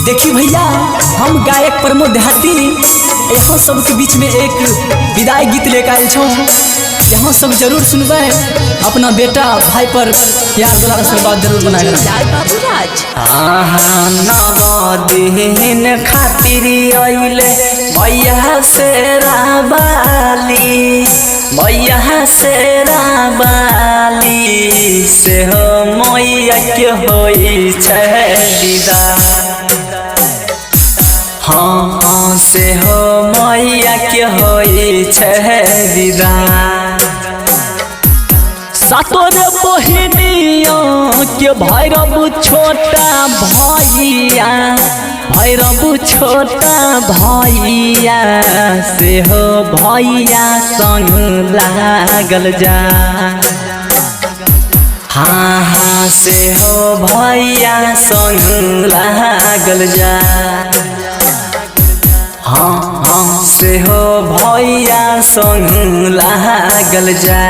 देखी भैया, हम गायक प्रमोद देहाती यहाँ सबके बीच में एक विदाई गीत लेकर आयल छौं। यहाँ सब जरूर सुनबै, अपना बेटा भाई पर प्यार दुलार आशीर्वाद जरूर बनाए। लाल बाबू राज। आहा नव दिन खातिर अइले मैया से राबाली, मैया से राबाली से हो मैया के होई छै विदा। हाँ से हो मैया के होई छै विदा। सातोर बहिनिया के भैरव छोटा भैया, भैरव छोटा भैया से हो भैया संग लागल जा। हाँ हाँ से हो भैया संग लागल जा। हाँ हाँ से हो भैया संग लागल जा।